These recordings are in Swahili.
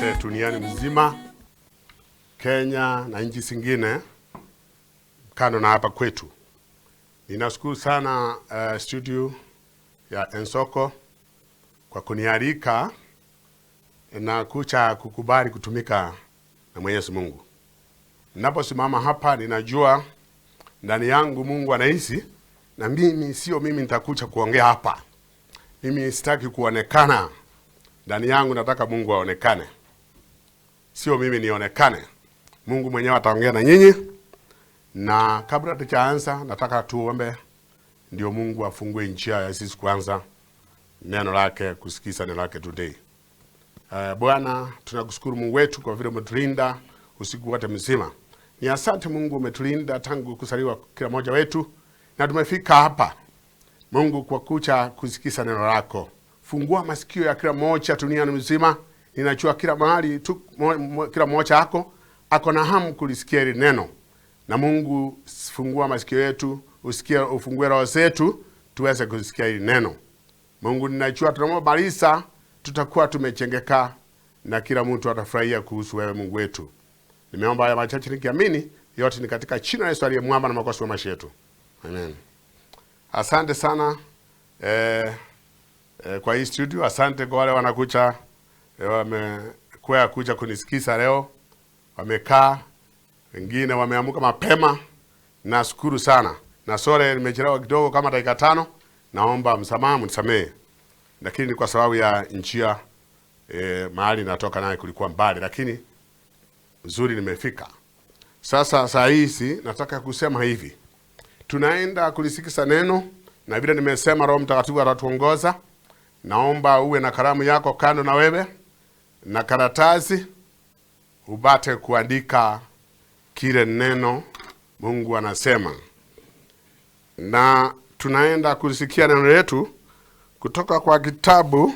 Wote duniani mzima, Kenya na nchi zingine kando na hapa kwetu. Ninashukuru sana studio ya Ensoko kwa kunialika na kucha kukubali kutumika na Mwenyezi Mungu. Ninaposimama hapa, ninajua ndani yangu Mungu anaishi na mimi, sio mimi nitakuja kuongea hapa. Mimi sitaki kuonekana. Ndani yangu nataka Mungu aonekane, sio mimi nionekane. Mungu mwenyewe ataongea na nyinyi. Na kabla tujaanza, nataka tuombe ndio Mungu afungue njia ya sisi kuanza neno lake, kusikiza neno lake today. Bwana, tunakushukuru Mungu wetu kwa vile umetulinda usiku wote mzima. Ni asante Mungu, umetulinda tangu kuzaliwa kila mmoja wetu na tumefika hapa. Mungu, kwa kucha kusikiza neno lako. Fungua masikio ya kila mmoja duniani mzima. Ninajua kila mahali tu, kila mmoja ako na hamu kulisikia hili neno. Na Mungu, fungua masikio yetu, usikie, ufungue roho zetu tuweze kusikia hili neno. Mungu, ninajua tunapomaliza tutakuwa tumechengeka na kila mtu atafurahia kuhusu wewe Mungu wetu. Nimeomba haya machache nikiamini yote ni katika jina la Yesu aliye mwamba na mwokozi wa maisha yetu. Amen. Asante sana kwa hii studio. Asante kwa wale wanakuja wamekuwa kuja kunisikiza leo, wamekaa, wengine wameamuka mapema. Nashukuru sana. Na sorry nimechelewa kidogo kama dakika 5. Naomba msamaha, mnisamehe. Lakini ni kwa sababu ya njia, mahali natoka naye kulikuwa mbali, lakini nzuri nimefika. Sasa saa hizi nataka kusema hivi. Tunaenda kulisikiza neno, na vile nimesema Roho Mtakatifu atatuongoza. Naomba uwe na kalamu yako kando na wewe na karatasi, upate kuandika kile neno Mungu anasema. Na tunaenda kulisikia neno letu kutoka kwa kitabu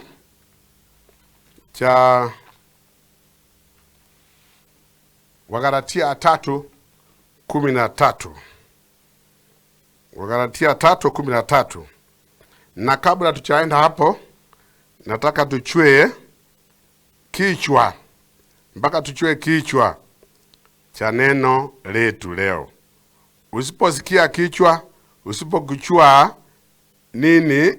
cha Wagalatia 3:13. Wagalatia 3:13. Na kabla tuchaenda hapo, nataka tuchue kichwa, mpaka tuchue kichwa cha neno letu leo. Usiposikia kichwa, usipokuchua nini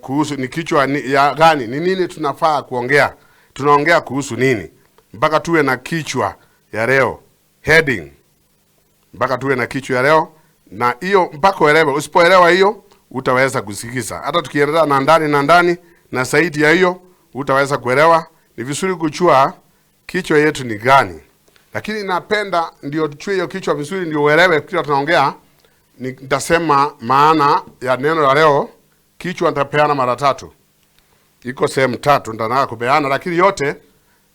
kuhusu ni kichwa ni, ya gani, ni nini tunafaa kuongea, tunaongea kuhusu nini, mpaka tuwe na kichwa ya leo, heading, mpaka tuwe na kichwa ya leo. Na hiyo mpaka uelewe. Usipoelewa hiyo utaweza kusikiza. Hata tukiendelea na ndani na ndani na zaidi ya hiyo utaweza kuelewa. Ni vizuri kujua kichwa yetu ni gani. Lakini napenda ndio tuchue hiyo kichwa vizuri ndio uelewe kile tunaongea. Nitasema maana ya neno la leo. Kichwa nitapeana mara tatu. Iko sehemu tatu nitataka kupeana, lakini yote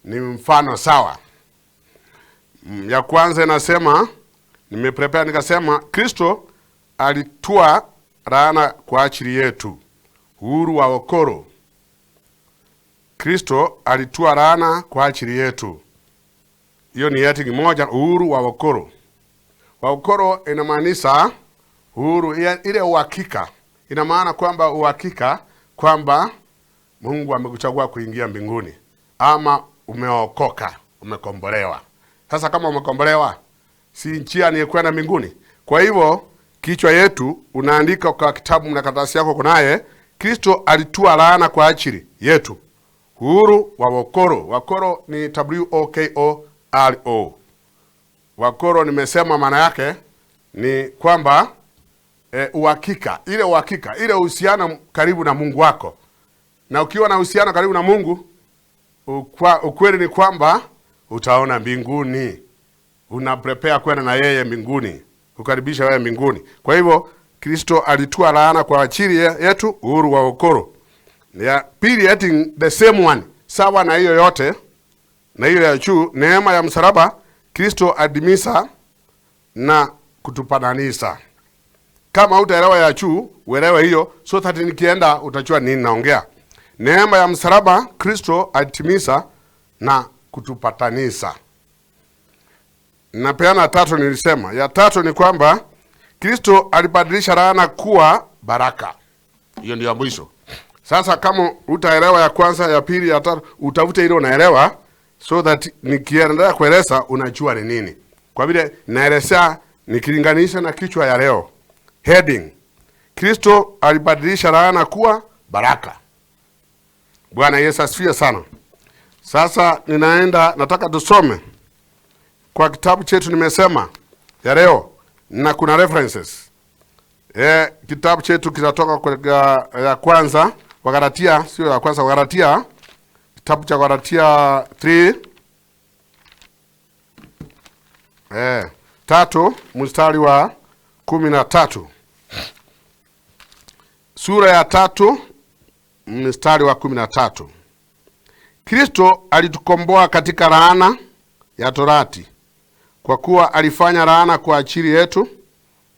ni mfano sawa. Ya kwanza inasema, nimeprepare nikasema Kristo alitua laana kwa ajili yetu, uhuru wa wokoro. Kristo alitua laana kwa ajili yetu. Hiyo ni heading moja, uhuru wa wokoro. Wa wokoro inamaanisha uhuru, ile uhakika. Ina maana kwamba uhakika kwamba Mungu amekuchagua kuingia mbinguni, ama umeokoka, umekombolewa. Sasa kama umekombolewa, si njia ni kwenda mbinguni? Kwa hivyo kichwa yetu unaandika kwa kitabu na karatasi yako kunaye, Kristo alitua laana kwa ajili yetu, uhuru wa wokoro. Wokoro ni W O K O R O. Wokoro nimesema maana yake ni kwamba uhakika, ile uhakika, ile uhusiano karibu na Mungu wako. Na ukiwa na uhusiano karibu na Mungu, ukweli ni kwamba utaona mbinguni. Una prepare kwenda na yeye mbinguni, kukaribisha wewe mbinguni. Kwa hivyo Kristo alitua laana kwa ajili yetu, uhuru wa wokoro. Ya pili, eti the same one, sawa na hiyo yote na hiyo ya juu, neema ya msalaba Kristo adimisa na kutupatanisha. Kama hutaelewa ya juu, uelewe hiyo, so that nikienda utajua nini naongea. Neema ya msalaba Kristo alitimiza na kutupatanisha. Napeana tatu nilisema. Ya tatu ni kwamba Kristo alibadilisha laana kuwa baraka. Hiyo ndio ya mwisho. Sasa kama utaelewa ya kwanza, ya pili, ya tatu, utafute ile unaelewa, so that nikiendelea kueleza unajua ni nini. Kwa vile naelezea nikilinganisha na kichwa ya leo, heading, Kristo alibadilisha laana kuwa baraka. Bwana Yesu asifiwe sana. Sasa ninaenda, nataka tusome kwa kitabu chetu nimesema ya leo, na kuna references. Kitabu chetu kinatoka kwa ya kwanza Wagalatia, sio ya kwanza Wagalatia, kitabu cha Wagalatia 3 3 mstari wa 13. Sura ya 3 mstari wa 13. Kristo alitukomboa katika laana ya torati, kwa kuwa alifanya laana kwa ajili yetu,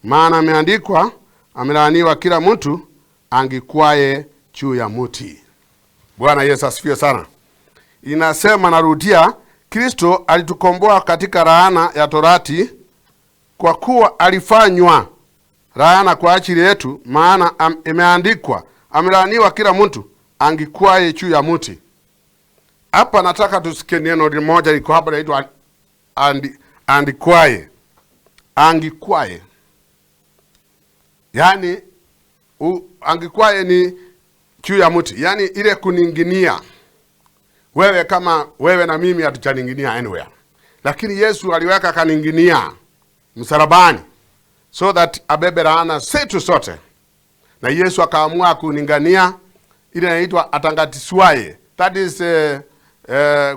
maana ameandikwa, amelaaniwa kila mtu angikwaye juu ya mti. Bwana Yesu asifiwe sana. Inasema, narudia, Kristo alitukomboa katika laana ya torati, kwa kuwa alifanywa laana kwa ajili yetu, maana imeandikwa, amelaaniwa kila mtu angikwaye juu ya mti. Hapa nataka tusikie neno moja liko hapa linaitwa andikwaye. Angikwaye. Yaani, angikwaye ni juu ya mti. Yaani ile kuninginia. Wewe kama wewe na mimi hatujaninginia anywhere. Lakini Yesu aliweka akaninginia msalabani so that abebe laana zetu sote. Na Yesu akaamua kuningania ile inaitwa atangatiswaye. That is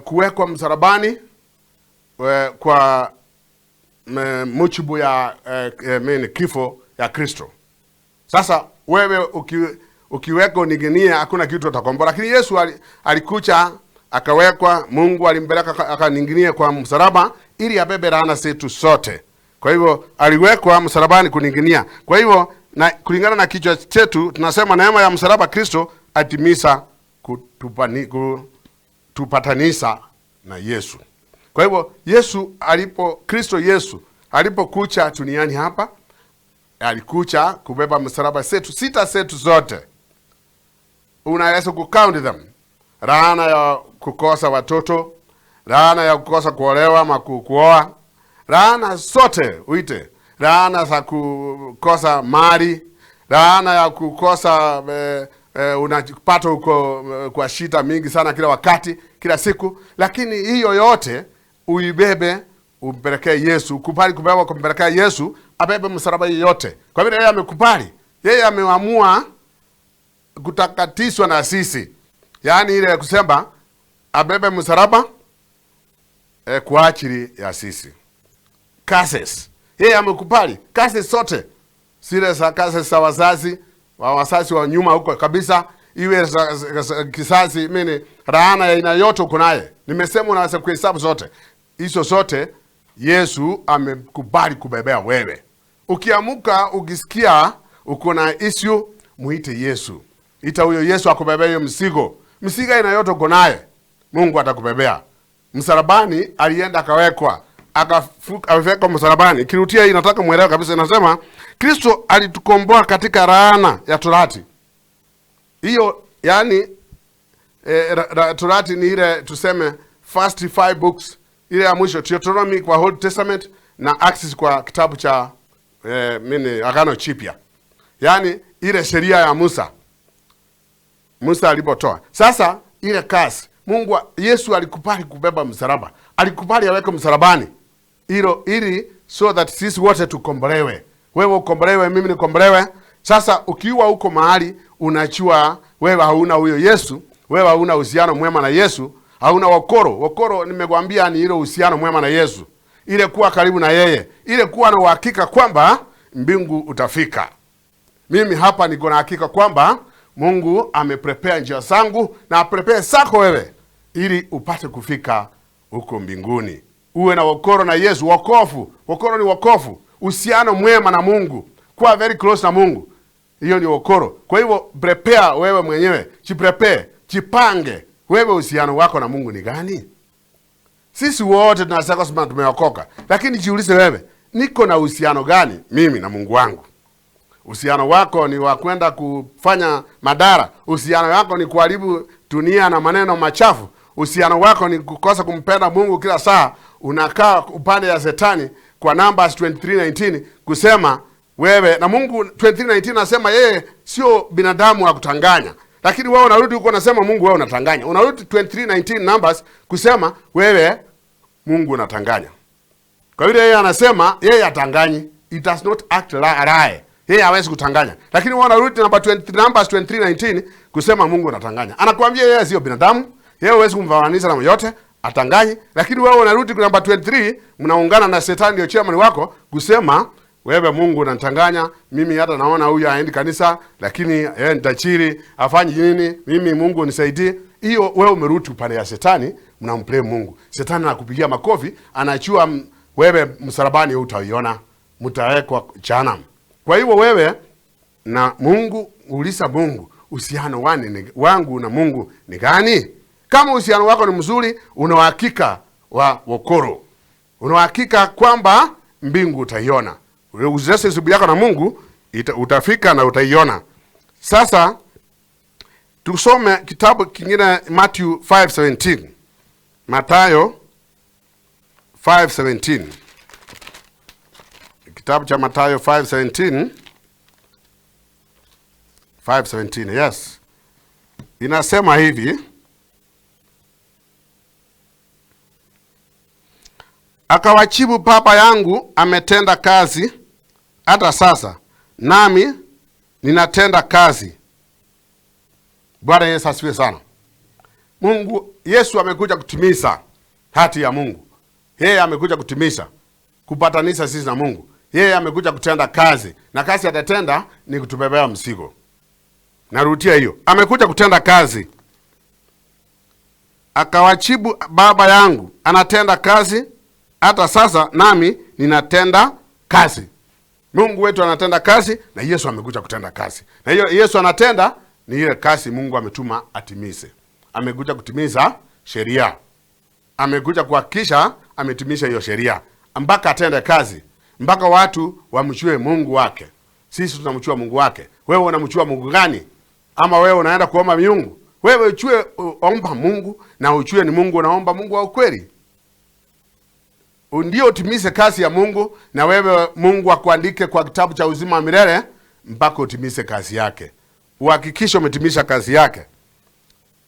kuwekwa msalabani kwa mujibu ya kifo ya Kristo. Sasa wewe ukiwekwa uning'inie, hakuna kitu utakomboa. Lakini Yesu alikuja akawekwa, Mungu alimpeleka akaning'inie kwa msalaba ili abebe laana zetu sote. Kwa hivyo aliwekwa msalabani kuning'inia. Kwa hivyo na kulingana na kichwa chetu tunasema neema ya msalaba Kristo atimiza kutupatanisha na Yesu. Kwa hivyo Kristo Yesu alipokuja duniani hapa, alikuja kubeba msalaba zetu, sita zetu zote. Unaweza kucount them. Laana ya kukosa watoto, laana ya kukosa kuolewa ama kuoa, laana zote uite, laana za kukosa mali, laana ya kukosa unapata uko kwa shida mingi sana kila wakati, kila siku. Lakini hiyo yote uibebe, umpelekee Yesu. Ukubali kubeba kumpelekea Yesu, abebe msalaba yote. Kwa vile yeye amekubali, yeye ameamua kutakatishwa na sisi. Yaani ile kusema abebe msalaba kwa ajili ya sisi. Curses. Yeye amekubali curses zote. Zile za curses za wazazi, wa wazazi wa nyuma huko kabisa, iwe za kizazi, mimi laana ya aina yote uko naye. Nimesema unaweza kuhesabu zote. Hizo zote Yesu amekubali kubebea wewe. Ukiamuka ukisikia uko na issue, muite Yesu. Ita huyo Yesu akubebee hiyo mzigo. Mzigo aina yote uko naye, Mungu atakubebea. Msalabani alienda akawekwa, akawekwa msalabani. Kirutia hii nataka muelewe kabisa, inasema Kristo alitukomboa katika laana ya torati. Hiyo yani torati ni ile tuseme first 5 books, ile ya mwisho Deuteronomy kwa Old Testament na Acts kwa kitabu cha Agano Jipya. Yaani ile sheria ya Musa. Musa alipotoa. Sasa ile kasi Mungu Yesu alikubali kubeba msalaba. Alikubali aweke msalabani. Hilo ili so that sisi wote tukombolewe. Wewe ukombolewe, mimi nikombolewe. Sasa ukiwa huko mahali unachua wewe hauna huyo Yesu, wewe hauna uhusiano mwema na Yesu, hauna wokoro. Wokoro nimekwambia ni ile uhusiano mwema na Yesu. Ile kuwa karibu na yeye, ile kuwa na uhakika kwamba mbingu utafika. Mimi hapa niko na hakika kwamba Mungu ameprepare njia zangu na aprepare zako wewe ili upate kufika huko mbinguni. Uwe na wokoro na Yesu, wokovu. Wokoro ni wokovu, uhusiano mwema na Mungu, kuwa very close na Mungu. Hiyo ni wokoro. Kwa hivyo prepare wewe mwenyewe, jiprepare, jipange. Wewe uhusiano wako na Mungu ni gani? Sisi wote tunasema kwamba tumeokoka, lakini jiulize wewe, niko na uhusiano gani mimi na Mungu wangu? Uhusiano wako ni wa kwenda kufanya madhara. Uhusiano wako ni kuharibu dunia na maneno machafu. Uhusiano wako ni kukosa kumpenda Mungu kila saa. Unakaa upande ya Shetani kwa Numbers 23:19 kusema wewe na Mungu. 23:19 anasema yeye sio binadamu wa kutanganya. Lakini wewe unarudi huko unasema Mungu wewe unatanganya. Unarudi 23:19 Numbers kusema wewe Mungu unatanganya. Kwa vile yeye anasema yeye hatanganyi. It does not act lie. Yeye hawezi kutanganya. Lakini wewe unarudi namba 23 Numbers 23:19 kusema Mungu unatanganya. Anakuambia yeye sio binadamu. Yeye hawezi kumfananisha na yote, atanganyi. Lakini wewe unarudi namba 23 mnaungana na Shetani ndio chairman wako kusema wewe Mungu unatanganya, mimi hata naona huyu haendi kanisa lakini yeye ni tajiri, afanye nini? Mimi Mungu nisaidie. Hiyo wewe umerudi upande ya Shetani, mnamplay Mungu. Shetani anakupigia makofi, anachua wewe msalabani utaiona, mtawekwa jehanamu. Kwa hivyo wewe na Mungu, uliza Mungu, uhusiano wangu na Mungu ni gani? Kama uhusiano wako ni mzuri, una uhakika wa wokovu. Una uhakika kwamba mbingu utaiona. Relationship yako na Mungu utafika na utaiona. Sasa tusome kitabu kingine, Matthew 5:17. Mathayo 5:17. Kitabu cha Mathayo 5:17. 5:17, yes. Inasema hivi: Akawajibu, Baba yangu ametenda kazi hata sasa, nami ninatenda kazi. Bwana Yesu asifiwe sana. Mungu Yesu amekuja kutimiza hati ya Mungu. Yeye amekuja kutimiza, kupatanisha sisi na Mungu. Yeye amekuja kutenda kazi, na kazi atatenda ni kutubebea mzigo. Narudia hiyo. Amekuja kutenda kazi. Akawajibu, Baba yangu anatenda kazi hata sasa, nami ninatenda kazi. Mungu wetu anatenda kazi, na Yesu amekuja kutenda kazi. Na hiyo Yesu anatenda ni ile kazi Mungu ametuma atimize. Amekuja kutimiza sheria. Amekuja kuhakikisha ametimiza hiyo sheria, mpaka atende kazi, mpaka watu wamjue Mungu wake. Sisi tunamjua Mungu wake. Wewe unamjua Mungu gani? Ama wewe unaenda kuomba miungu? Wewe ujue omba Mungu, na ujue ni Mungu unaomba, Mungu wa ukweli. Ndio utimize kazi ya Mungu, na wewe Mungu akuandike kwa kitabu cha uzima wa milele mpaka utimize kazi yake. Uhakikishe umetimiza kazi yake,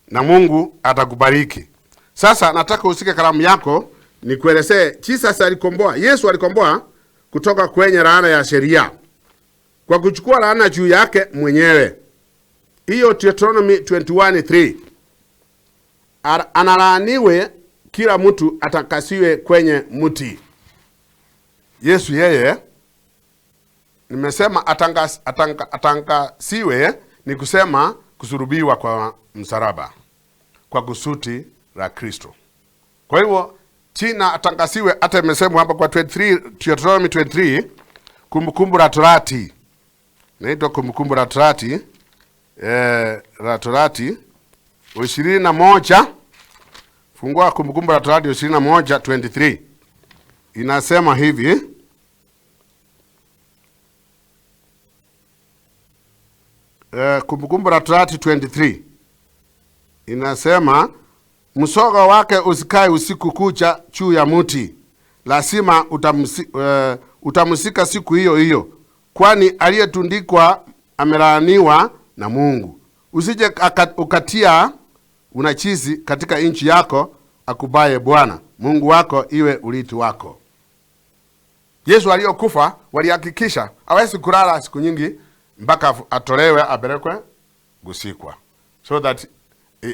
na Mungu atakubariki. Sasa nataka usike kalamu yako nikuelezee Jesus alikomboa. Yesu alikomboa kutoka kwenye laana ya sheria kwa kuchukua laana juu yake mwenyewe. Hiyo Deuteronomy 21:3. Analaaniwe kila mtu atakasiwe kwenye mti. Yesu yeye, nimesema atangasiwe ni kusema kusurubiwa kwa msalaba kwa kusuti la Kristo. Kwa hivyo China atangasiwe, hata imesema hapa kwa 23, Deuteronomy 23, Kumbukumbu la Torati. Inaitwa Kumbukumbu la Torati, la Torati 21. Fungua Kumbukumbu la Torati 21:23. Inasema hivi: Kumbukumbu la Torati 23 inasema, msogo wake usikae usiku kucha juu ya mti, lazima utamsika siku hiyo hiyo, kwani aliyetundikwa amelaaniwa na Mungu. Usije ukatia unachizi katika nchi yako akubaye Bwana Mungu wako iwe urithi wako. Yesu aliyokufa walihakikisha hawezi kulala siku nyingi mpaka atolewe apelekwe kusikwa, so that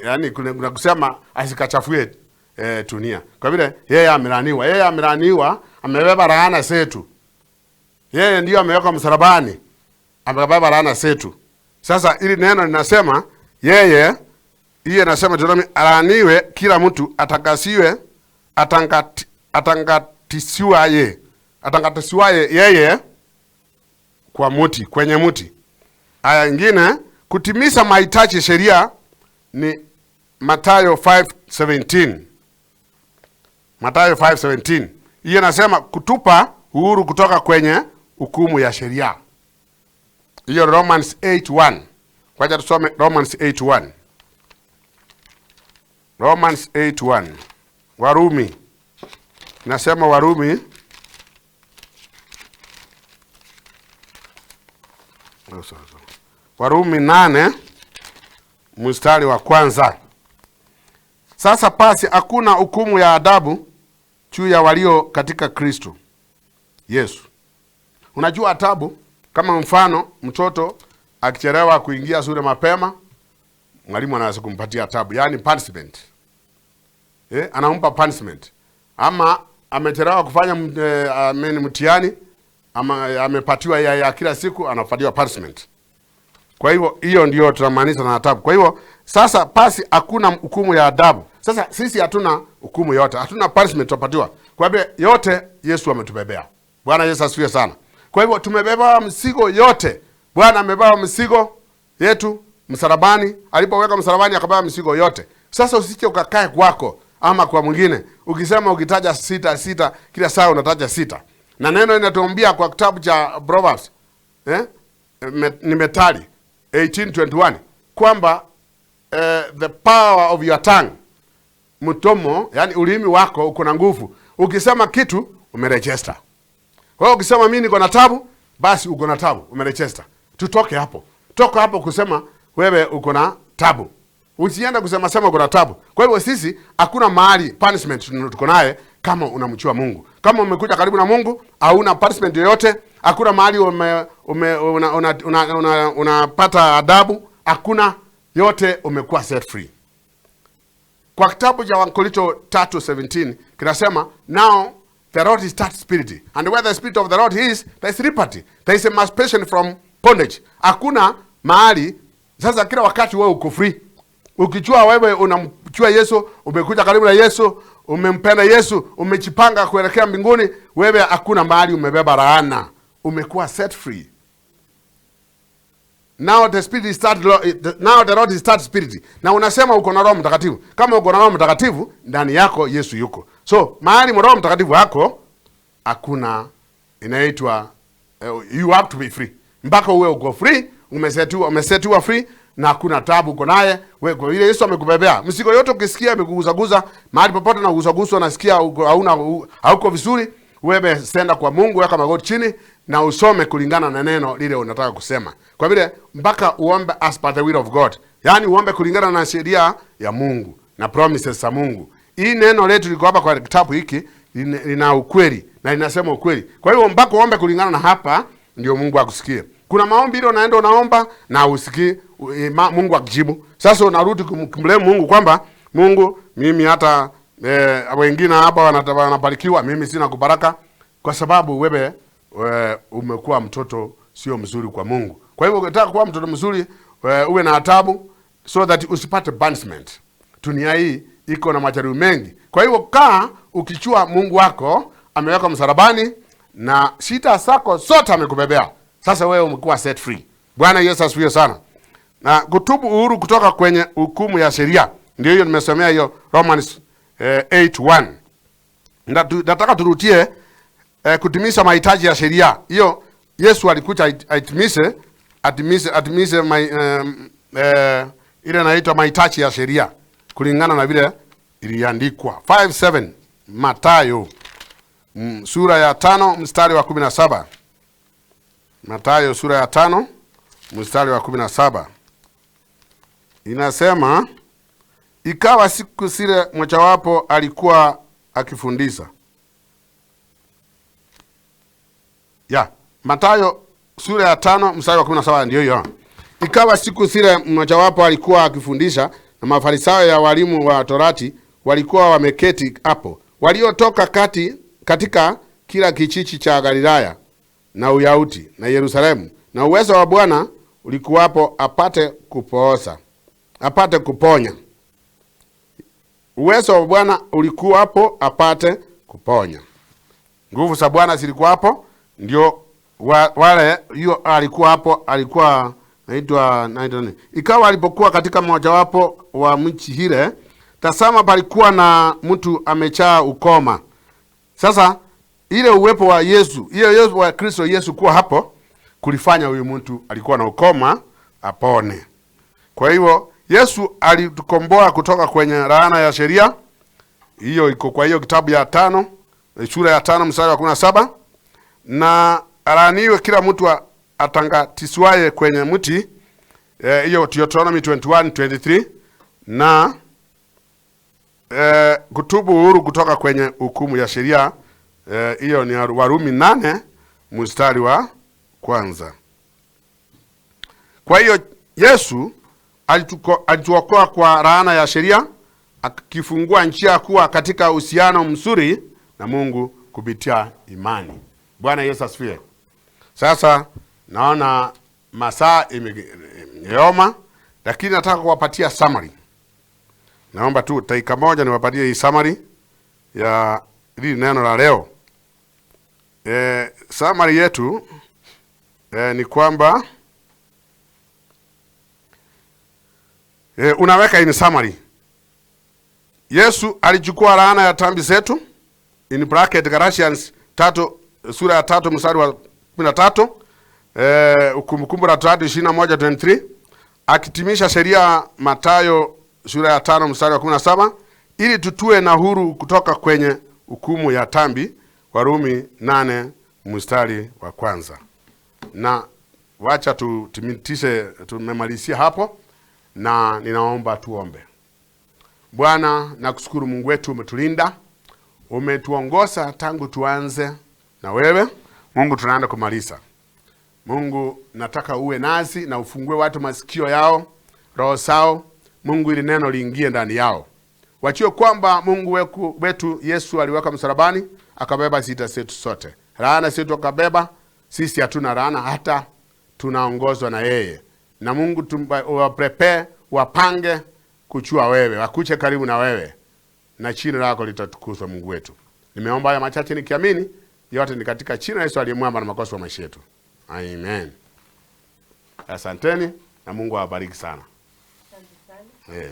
yani kuna kusema asikachafue dunia. Kwa vile yeye amelaaniwa, yeye amelaaniwa, amebeba laana zetu. Yeye ndiyo amewekwa msalabani, amebeba laana zetu. Sasa ili neno linasema yeye, hiyo inasema Deuteronomy, alaaniwe kila mtu atakasiwe, atangatisiwaye yeye kwa muti, kwenye muti. Aya nyingine kutimiza mahitaji sheria ni Mathayo 5:17. Mathayo 5:17. Hiyo inasema kutupa uhuru kutoka kwenye hukumu ya sheria. Hiyo Romans 8:1. Kwaja tusome Romans 8:1. Romans 8:1. Warumi. Nasema Warumi. Oh, sorry, sorry. Warumi 8 mstari wa kwanza. Sasa pasi hakuna hukumu ya adabu juu ya walio katika Kristo Yesu. Unajua adabu, kama mfano mtoto akichelewa kuingia shule mapema, mwalimu anaweza kumpatia adabu, yani punishment. Anampa punishment. Ama amechelewa kufanya mtihani, ama amepatiwa ya kila siku, anapatiwa punishment. Kwa hivyo hiyo ndio tunamaanisha na adabu. Kwa hivyo sasa pasi hakuna hukumu ya adabu. Sasa sisi hatuna hukumu yote, hatuna punishment tupatiwa. Kwa hivyo yote Yesu ametubebea. Bwana Yesu asifiwe sana. Kwa hivyo tumebeba mzigo yote. Bwana amebeba mzigo yetu msalabani, alipoweka msalabani akabeba mzigo yote. Sasa usije ukakae kwako ama kwa mwingine. Ukisema ukitaja sita sita kila saa unataja sita. Na neno linatuambia kwa kitabu cha Proverbs, ni Methali 18:21 kwamba the power of your tongue, mtomo, yani ulimi wako uko na nguvu. Ukisema kitu umeregister. Kwa hiyo ukisema mimi niko na tabu, basi uko na tabu, umeregister. Tutoke hapo. Toka hapo kusema wewe uko na tabu. Usiende kusema sema uko na tabu. Kwa hivyo sisi hakuna mahali punishment tuko naye kama unamjua Mungu. Kama umekuja karibu na Mungu, hauna punishment yoyote, hakuna mahali unapata adabu, hakuna, yote umekuwa set free. Kwa kitabu cha Wakorintho 3:17 kinasema, now the Lord is that spirit, and where the spirit of the Lord is, there is liberty, there is emancipation from bondage. Hakuna mahali sasa, kila wakati wewe uko free. Ukijua wewe unamjua Yesu, umekuja karibu na Yesu, umempenda Yesu, umejipanga kuelekea mbinguni, wewe hakuna mahali umebeba laana, umekuwa set free. Now the spirit is start, now the Lord is start spirit. Na unasema uko na Roho Mtakatifu. Kama uko na Roho Mtakatifu, ndani yako Yesu yuko. So mahali Roho Mtakatifu wako hakuna inaitwa, you have to be free. Mpaka uwe uko free, umesetiwa free na hakuna taabu uko naye. Wewe kwa ile Yesu amekubebea. Mzigo yote ukisikia imekugusagusa, mahali popote na kugusagusa unasikia uko, hauna, hauko vizuri, wewe senda kwa Mungu, weka magoti chini na usome kulingana na neno lile unataka kusema. Kwa vile mpaka uombe as per the will of God. Yaani uombe kulingana na sheria ya Mungu na promises za Mungu. Hii neno letu liko hapa kwa kitabu hiki lina ukweli na linasema ukweli. Kwa hiyo mpaka uombe kulingana na hapa ndio Mungu akusikie. Kuna maombi ile unaenda unaomba na usikii Mungu akujibu. Sasa unarudi kumlaumu Mungu kwamba Mungu, mimi hata wengine hapa wanabarikiwa, mimi sina kubaraka, kwa sababu wewe umekuwa mtoto sio mzuri kwa Mungu. Kwa hivyo ukitaka kuwa mtoto mzuri, uwe na adabu so that usipate punishment. Dunia hii iko na majaribu mengi. Kwa hivyo kaa ukichua Mungu wako ameweka msalabani na shida zako zote amekubebea. Sasa wewe umekuwa set free. Bwana Yesu asifiwe sana. Na kutubu uhuru kutoka kwenye hukumu ya sheria. Ndio hiyo nimesomea hiyo Romans 8:1. Nataka turudie kutimiza mahitaji ya sheria. Hiyo Yesu alikuja atimize ile inaitwa mahitaji ya sheria kulingana na vile iliandikwa. 5:7 Mathayo, sura ya 5 mstari wa 17. Mathayo sura ya 5 mstari wa 17. Inasema, ikawa siku zile mojawapo alikuwa akifundisha. Ya, Mathayo sura ya 5 mstari wa 17 ndio hiyo. Ikawa siku zile mmojawapo alikuwa akifundisha, na Mafarisayo ya walimu wa Torati walikuwa wameketi hapo, waliotoka katika kila kijiji cha Galilaya na Uyahudi na Yerusalemu, na uwezo wa Bwana ulikuwapo apate kupooza, apate kuponya. Uwezo wa Bwana ulikuwapo apate kuponya. Nguvu za Bwana zilikuwa hapo, ndio wale hiyo alikuwa hapo, alikuwa naitwa nani? Ikawa alipokuwa katika mojawapo wa mji ile, tazama palikuwa na mtu amejaa ukoma. Sasa ile uwepo wa Yesu, ile uwepo wa Kristo Yesu kuwa hapo, kulifanya huyu mtu alikuwa na ukoma apone. Kwa hivyo Yesu alitukomboa kutoka kwenye laana ya sheria. Hiyo iko kwa hiyo kitabu ya 5, sura ya 5 mstari wa 17, na alaaniwe kila mtu atangatiswaye kwenye mti. Hiyo Deuteronomy 21:23, na kutubu uhuru kutoka kwenye hukumu ya sheria. Hiyo ni Warumi 8 mstari wa 1. Kwa hiyo Yesu alituokoa kwa laana ya sheria, akifungua njia kuwa katika uhusiano mzuri na Mungu kupitia imani. Bwana Yesu asifiwe. Sasa naona masaa imeoma, lakini nataka kuwapatia summary. Naomba tu dakika moja niwapatie hii summary ya hili neno la leo. Summary yetu ni kwamba unaweka in summary. Yesu alichukua laana ya dhambi zetu, in bracket Galatians 3 sura ya 3 mstari wa 13, Kumbukumbu la Torati 21:23, akitimisha sheria Mathayo sura ya 5 mstari wa 17, ili tutue na huru kutoka kwenye hukumu ya dhambi, Warumi 8 mstari wa 1. Na wacha tutimitishe, tumemalizia hapo, na ninaomba tuombe. Bwana, nakushukuru Mungu wetu, umetulinda, umetuongoza tangu tuanze na wewe. Mungu, tunaenda kumaliza. Mungu, nataka uwe nasi na ufungue watu masikio yao, roho zao, Mungu, ili neno liingie ndani yao. Wachue kwamba Mungu wetu Yesu aliweka msalabani, akabeba sita zetu sote. Laana zetu akabeba, sisi hatuna laana, hata tunaongozwa na yeye. Na Mungu uwaprepare, wapange kuchua wewe, wakuche karibu na wewe, na jina lako litatukuzwa Mungu wetu. Nimeomba haya machache nikiamini, yote ni katika jina la Yesu aliyemwamba na makosa wa maisha yetu. Amen. Asanteni na Mungu awabariki sana. Asante sana.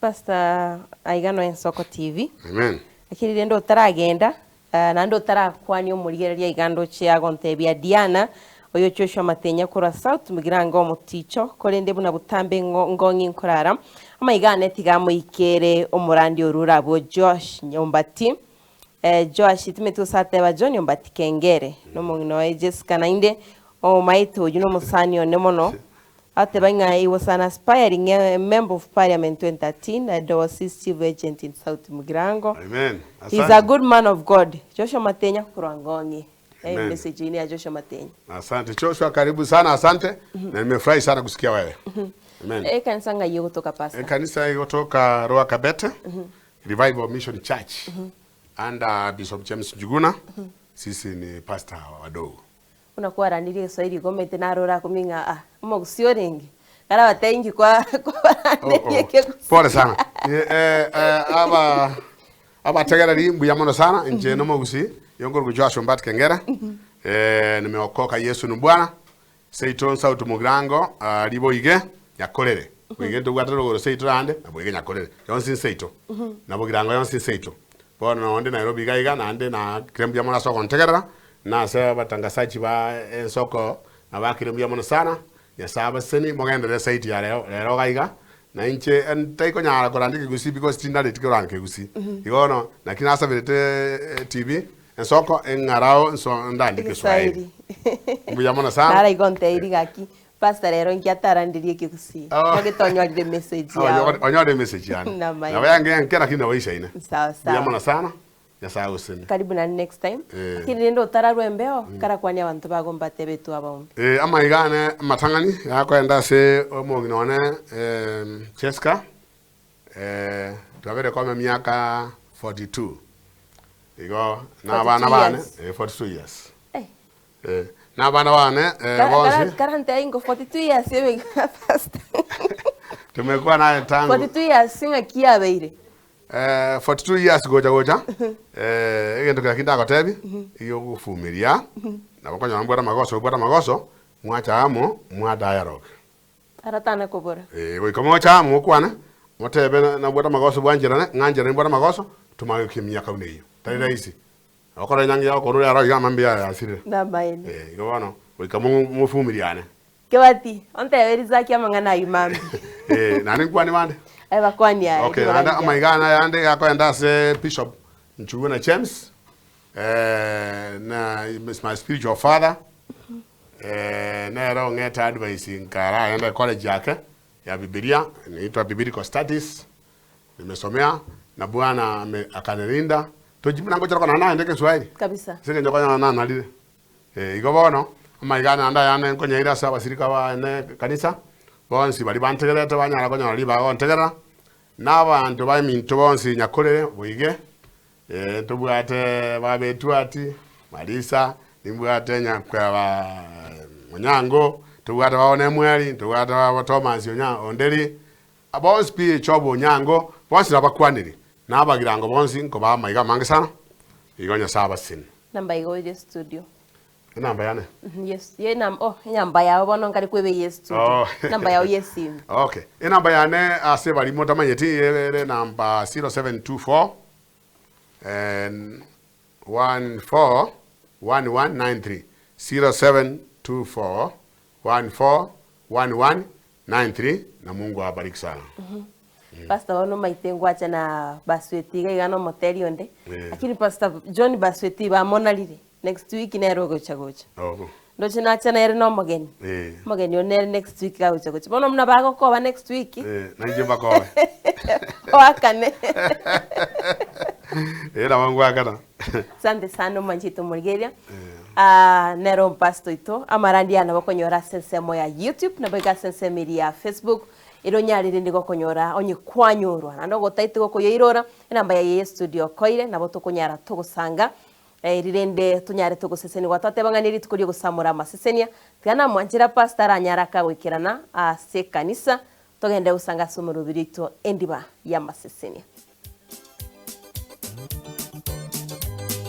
Pastor Aigano Ensoko TV. Amen. Lakini rendo taragenda, na ndo tarakwani omurigereria igando chia gontebia Diana oyo Joshua Matenya kora South Mugirango muticho korende buna butambe ngongi nkorara amaigane tigamo ikere omurandi orurabo Josh Nyombati. Josh timetu sateba John Nyombati Kengere no mungino Jessica nainde o maito yuno musani onemono ateba he was an aspiring member of parliament 2013 and was chief agent in South Mugirango. Amen. He's a good man of God. Joshua Matenya kurangongi. Amen. Message ini ya Joshua Matenya. Asante Joshua, karibu sana, asante. Na nimefurahi sana kusikia wewe. Amen. Kanisa ngayo kutoka pastor. Kanisa kutoka Roa Kabete. Revival Mission Church. Under Bishop James Njuguna. Sisi ni pastor wadogo. Unakuwa randirie Kiswahili gomete narora kuminga mogusioringi. Kara watengi kwa Pole sana. Aba tegereri mbuya mono sana nje no mogusi yongoro Joshua Mbati Kengera. Nimeokoka, Yesu ni Bwana. Seiton South Mugirango libo ige nyakorere. Wige ndugwatero goro seito ande na boige nyakorere. Yonsi seito. Na Mugirango yonsi seito. Bono nonde Nairobi gaiga na ande na kirembu ya mwana soko ntegerera. Na sasa batangazaji ba Ensoko na ba kirembu ya mwana sana. Nyasaba seni mogendere saiti ya leo leo gaiga. Na inche ntaiko nyara korandike gusi because tinda litike ranke gusi. Igono na kinasa velete TV Ensoko engarao nso ndandike Kiswahili. Mbuya mwana sana. Nara igonte irigaki. Pastor ero nkiatarandirie kigusi. Ogitonywa message ya. Onywa message ya. Na wayange nkera kina waisha ine. Sawa sawa. Mbuya mwana sana. Nyasaye usini. Karibu na next time. Lakini ndo tararwembeo kara kwani abantu bagomba tebetu abombe. Ama igane matangani yakwenda se omoginone Jessica. Twabere kwa miaka 42. Igo na bana bane 42 years. Na bana bane bonsi. Karante ingo 42 years yebe pastor. Tumekuwa naye tangu 42 years singa kiabeire. 42 years goja goja. Egento kya kinda kotebi iyo kufumiria. Na bakonya mbwa magoso mbwa magoso mwacha amo mwa dialogue. Aratana kobora. Goiko amo kwana motebe na mbwa magoso bwanjira nganjira mbwa magoso tumayo kimya kaune iyo. Tari rahisi. Okora nyangi yako ruri ara ya mambia ya asire. Na maene. Igo bono Goika mofumiriane. Kebati, onteberia kia amang'ana aywo mambi. Nani nkwani bande? Aye bakwani aye. Okay, naende amaigana yande gakoenda ase Bishop Nchuguna James. Na is my spiritual father. Nero ng'eta advice nkara enda college yake ya Biblia, inaitwa Biblical Studies. Nimesomea na Bwana akanilinda. Tojibu nango chako na naende Kiswahili. Kabisa. Sike njokonya na nalire. Igo bono amaigana anda yane nkonyaira ase abasirika ba kanisa. Bonsi bari bantegerete banyara konyora ribago ntegera. N'abantu ba minto bonsi nyakorere boige. Tubwate babetwati Marisa nimbwate nyakwaba Munyango tubwate baone mweri tubwate ba Thomas onya onderi abonsi pi chobo nyango bonsi nabakwanire nabagirango bonsi nko ba maiga mange sana igonya saba sin namba igo ye studio namba yane. Yes ye nam oh namba yao bono ngari kwebe ye studio. Oh. Namba yao ye simu. Okay, enamba yane ase bari motamanyeti ere namba 0724 and 141193 0724 141193 na Mungu awabariki sana. Pastor wano maite ngwacha na Basweti gano moteri onde. Lakini Pastor John Basweti ba monalire next week nero gocha gocha. Oh. Ndoche nacha nere no mogeni. Mogeni onere next week ga gocha gocha. Bono mna bago koba next week. Nanje bakobe. Wakane. Era wangu akana. Asante sana manchito Morigeria. Nero mpasto ito amarandia na bakonyora sensemo ya YouTube na baga sensemo ya Facebook ironyarire ndigo konyora onye kwanyorwa na ndogo taite goko yeirora enamba ya ye studio koire nabo tokonyara togosanga rirende tunyare togoseseni gwatwatebanganiri tukuri gosamura amasesenia tigana mwanjira pastor anyaraka gwikirana ase kanisa togende gusanga somero birito endiba ya masesenia.